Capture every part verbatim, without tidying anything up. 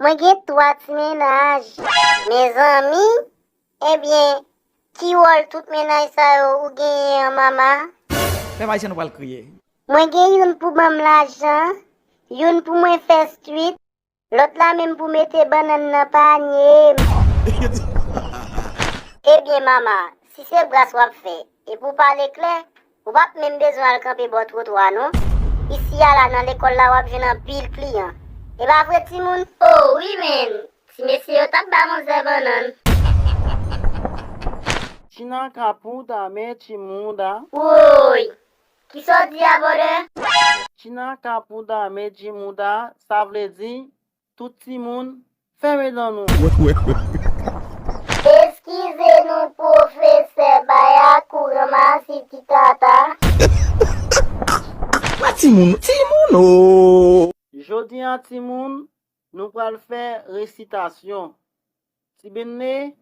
Mwen gen twa ti mennaj. Mezanmi, ebyen, ki wòl tout mennaj sa yo ou genyen an, mama? Pèp ayisyen, nou pral kriye. Mwen gen youn pou ban m lajan, youn pou mwen fè street, lòt la menm pou mete bannann nan panye m. Ebyen, mama, si se bras w ap fè, e pou w pale klè, ou p ap menm bezwen al kanpe bò twotwa non. Isi a la nan lekòl la w ap jwenn anpil kliyan. E pa vre, timoun? O wi, menn! Ti mesye yo t ap ba manzè bannann. China kaputa me chimunda. Woy! Kisa w di a, brother? China kaputa me chimunda, sa vle di, tout timoun, fèmen dan nou. Eskize nou, pwofesè, bay a kou ranmasi ti tata. Pa timoun, timoun o! Jodi a, timoun, nou pral fè resitasyon. Ti Benne,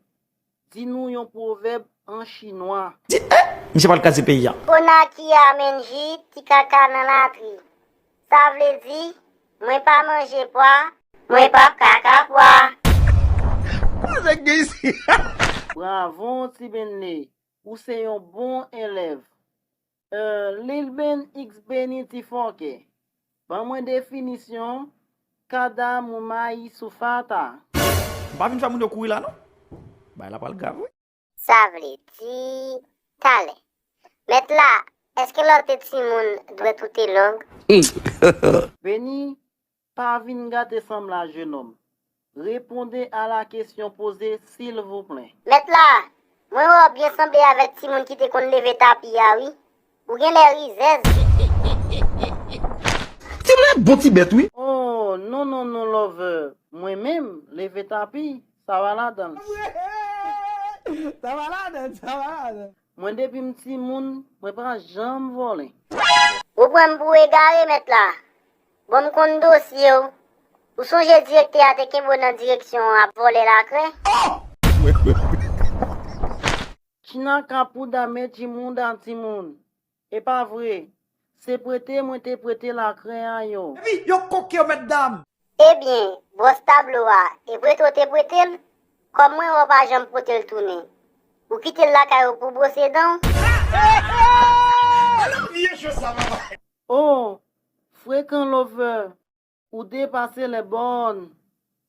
di nou yon pwovèb an chinwa. Di, eh, misye pral kraze peyi a. Konaki a menji ti kaka nan latri. Sa vle di, mwen pa manje pwa, mwen p ap kaka pwa. Sa k gen isi? Bravo, Ti Benne. Ou se yon bon elèv. Euh, Lil Ben X Beni ti fòkè. Ban mwen definisyon kada moumayi soufata. M pa vin fè moun yo kouri la non. Bagay la pral grav wi. Sa vle di talè. Mèt la, èske lè w te timoun dwèt ou te long? Beni, pa vin gate sanm la, jenòm. Répondez à la question posée, silvouplè. Mèt la, mwen wè w byen sanble avèk timoun ki te konn leve tapi a, wi. Ou genlè rizèz. Timoun nan bon ti bèt, wi. Oh, non, non, non, Lover. Mwen menm, leve tapi, sa va ladan l. Sa va ladan l, sa va ladan l. Mwen depi m timoun, mwen pa janm vòlè. Ou pran m pou egare, mèt la. Bon, m konn dosye w. Ou sonje direktè a te kenbe w nan direksyon an ap vòlè lakrè? China kapuda me chimunda timoun. E pa vre. Se prete mwen te prete lakrè a yo. Epi, yo koke yo, mèt dam. Ebyen, bòs tablo a, e prete w te prete l? Kòm mwen wè w pa janm pote l tounen, ou kite l lakay ou pou bwose dan w? Ala vye cho sa, papa. Oh, frekan Lover, ou depase lè bòn.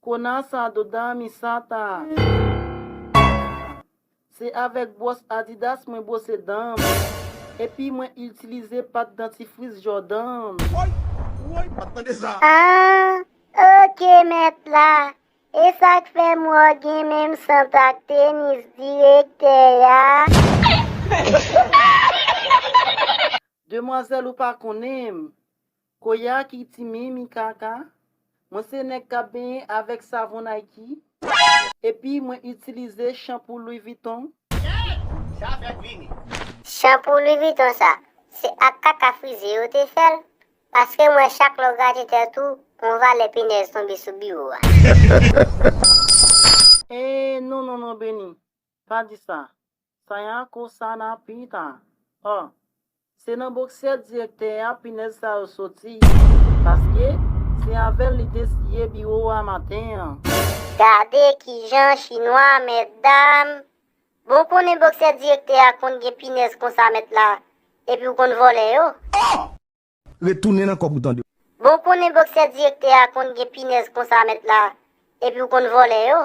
Kona sa doda misata. Se avèk bwòs Adidas mwen bwose dan m. Epi mwen itilize pat dantifris Jordan. Woy, woy, pa t tande sa. Ah, oke, mèt la. E sa k fè m wè w gen menm sant ak tenis direktè a? Demwazèl, ou pa konnen m. Koya ki ti mimi kaka. Mwen se nèg k ap benyen avèk savon Nike. Epi mwen itilize chanpou Louis Vuitton. Sa fè vini. Chanpou Louis Vuitton sa, se ak kaka frize yo te fè l. Paske m wè chak lè w grate tèt ou, yon valè pinèz tonbe sou biwo a. Eh, non, non, non, Beni. Pa di sa. Sa ya ko sa na pita. Oh, se nan boksè direktè a pinèz sa yo soti. Paske se avè l li te siye biwo a maten an. Gade kijan chinwa, mètdam. Bon, konnen boksè direktè a konn gen pinèz konsa mèt la, epi w konn vòlè yo. Retounen nan kòb ou tande. Bon, konnen boksè direktè a konn gen pinèz konsa mèt la, epi w konn vòlè yo.